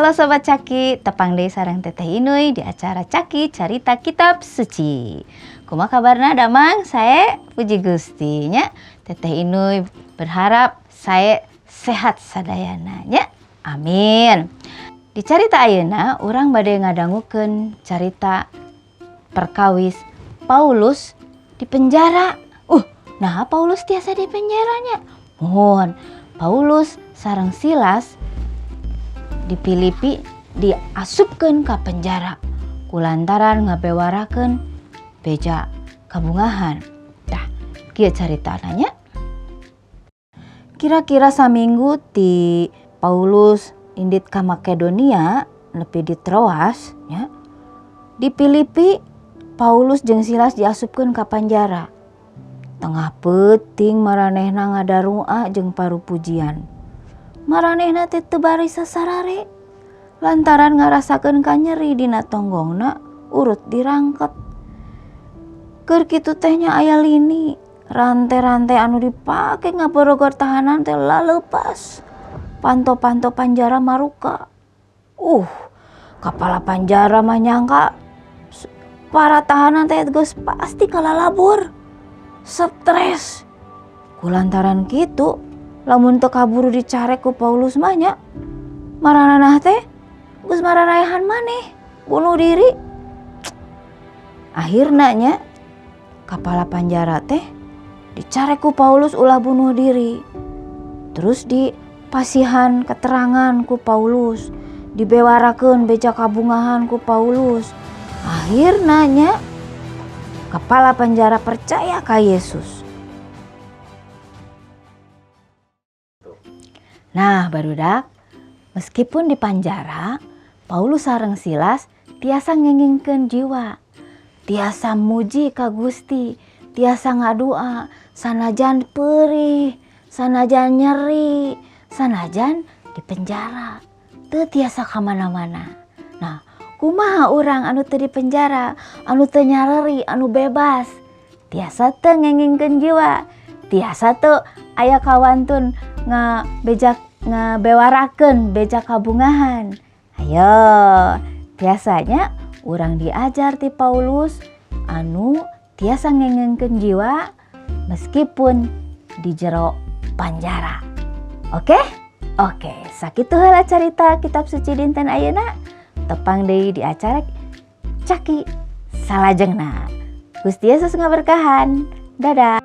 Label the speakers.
Speaker 1: Halo Sobat Caki, tepang deui sareng Teteh Inuy di acara Caki Carita Kitab Suci. Kumaha kabarna, damang? Sae, puji Gusti nya. Teteh Inuy berharap sae sehat sadayana nya. Amin. Di carita ayeuna urang bade ngadangukeun carita perkawis Paulus di penjara. Nah, Paulus tiasa di penjaranya. Mohon, Paulus sareng Silas di Filipi diasupkeun ka penjara kulantaran ngabewarakeun beja kabungahan. Tah, kieu caritana nya. Kira-kira saminggu ti Paulus indit ka Makedonia nepi di Troas nya. Di Filipi Paulus jeung Silas diasupkeun ka panjara. Tengah peuting maranehna ngadarua jeung parupujian. Maranehna teh teu bari sasarare lantaran ngarasakeun kanyeri dina tonggongna urut dirangket. Keur kitu teh nya aya lini, rante-rante anu dipake ngaborogor tahanan teh laleupas. Panto-panto panjara maruka. Kapala panjara mah nyangka para tahanan teh geus pasti kalalabur. Stres. Kulantaran kitu, lamun teu kaburu dicarek ku Paulus mah nya, maranehna teh geus mararaehan maneh, bunuh diri. Akhirna nya kapala panjara teh dicarek ku Paulus ulah bunuh diri. Terus dipasihan keterangan ku Paulus, dibewarakeun beja kabungahan ku Paulus. Akhirna nya kepala penjara percaya ka Yesus. Nah, barudak, meskipun di panjara, Paulus sareng Silas tiasa ngengingkeun jiwa, tiasa muji ka Gusti, tiasa ngadua, sanajan perih, sanajan nyeri, sanajan di penjara, teu tiasa ka mana-mana. Nah, kumaha urang anu teu di penjara, anu teu nyareri, anu bebas, tiasa teu ngengingkeun jiwa, tiasa teu aya kawantun ngabejak ngabewarakeun beja kabungahan. Ayo, biasanya urang diajar ti Paulus anu tiasa ngengengkeun jiwa meskipun di jero panjara. Oke? Oke, sakitu heula carita kitab suci dinten ayeuna. Tepang deui di acara Caki salajengna. Gusti Yesus ngaberkahan. Dadah.